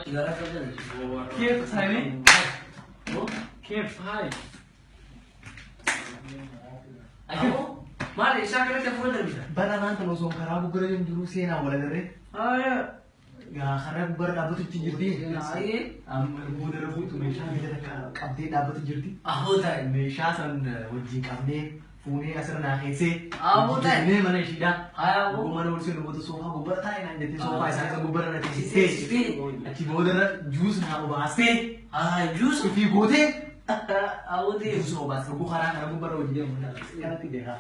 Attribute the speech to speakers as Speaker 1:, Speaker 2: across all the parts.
Speaker 1: Sigaaraa qabdan.
Speaker 2: Keef saayinii? Keef haay.
Speaker 1: Aboo maali isaa kanatti hafuura darbita?
Speaker 3: Bara maanta osoo karaa gubbara deemu jiruu seenaa wal agarree.
Speaker 1: Haaya.
Speaker 3: Gaa karaa gubbara dhaabbatu ittiin jirti.
Speaker 1: Ayyee.
Speaker 3: Amma booda rafuutu meeshaa biyya takka qabdee dhaabbatu jirti.
Speaker 1: Aboo taa'e.
Speaker 3: Meeshaa san wajjin qabnee fuunee asirra naa keessee.
Speaker 1: Aboo taa'e.
Speaker 3: Deemnee mana ishiidhaa.
Speaker 1: Haaya aboo.
Speaker 3: Oguu mana olsee booda soofaa gubbara taa'e naan jettee soofaa isaa isa gubbara na teessistee.
Speaker 1: Teessistee.
Speaker 3: Achi boodarra juus naa obaastee.
Speaker 1: Haa juus.
Speaker 3: Ifii gootee.
Speaker 1: Aboo ta'e.
Speaker 3: Juus obaastee oguu karaa kana gubbara hojii deemu. Kanatti deemaa.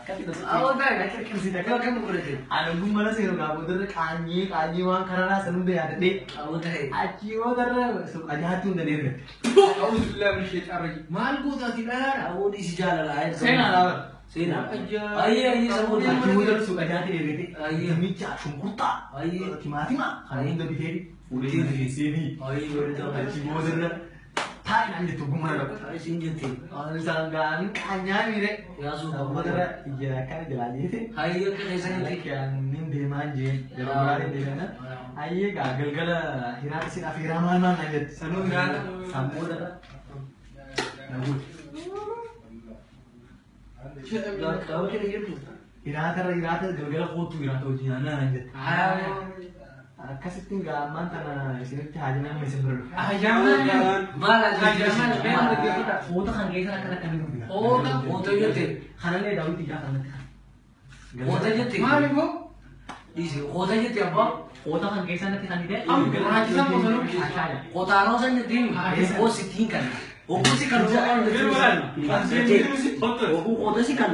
Speaker 1: Aboo taa'e.
Speaker 3: Akka qirsiita
Speaker 1: Akka akkam godhate?
Speaker 3: Ani oguu mana seenu gaa boodarra qaanyee qaanyee waan karaa san hunda yaadadhee.
Speaker 1: Aboo ta'e.
Speaker 3: Achi boodarra ajaa'atti hunda ni argatte.
Speaker 2: A'uuzu billaahi min shayxaan rajiim. Maal gootaati dhalaadha?
Speaker 1: Aboo dhiisi jaalala.
Speaker 3: Seenaa laaba.
Speaker 1: Seenaa. Ayyee ayyee saboo
Speaker 3: Achi
Speaker 1: ta'e.
Speaker 3: boodarra suuqa ajaa'atti deebite.
Speaker 1: Ayyee.
Speaker 3: Dinnicha, shunkurtaa,
Speaker 1: Ayyee.
Speaker 3: timaatima kan hunda bitee fuudhee mana keessee
Speaker 1: Ayyee bareedaa.
Speaker 3: achi boodarra taa'e naan jettu ogummaa nama.
Speaker 1: Taa'e siin jette.
Speaker 3: Waan isaan ga'anii qaanyaa miire.
Speaker 1: Yaa suuqa.
Speaker 3: Boodarra ija akkana jalaa jeete.
Speaker 1: Hayyee akka keessanitti.
Speaker 3: Nin deemaan jeen yeroo biraan deemana. Hayyee gaa galgala hiraan isin afeeraa maal maal naan jette.
Speaker 2: Sanuu hiraata.
Speaker 3: San boodarra na guute.
Speaker 1: Daawwitiin hin jirtu.
Speaker 3: Hiraatarra hiraata galgala kootu hiraata hojii nyaannaa naan jette.
Speaker 1: Haaya.
Speaker 3: Akkasittiin gaa ammaan tana isinitti haajamee amma isin bira dhufe.
Speaker 2: Hajamaan.
Speaker 1: Maal
Speaker 2: Hajamaan.
Speaker 1: ajaa'iba.
Speaker 3: Foota kan keessan akkana akkamiin dubbisa.
Speaker 1: Foota foota jette.
Speaker 3: Kanallee daawwitii ijaa kanatti kan.
Speaker 1: Foota jette.
Speaker 2: Maal immoo?
Speaker 1: Dhiisi foota jette abbaa.
Speaker 3: Foota kan keessan natti kan hidhe.
Speaker 2: Raajisaa bosonuu.
Speaker 3: Ashaaya.
Speaker 1: Qotaanoo san jettiin hokkoo sittiin kan. Hokkoo si kan. Hokkoo qoota si kan.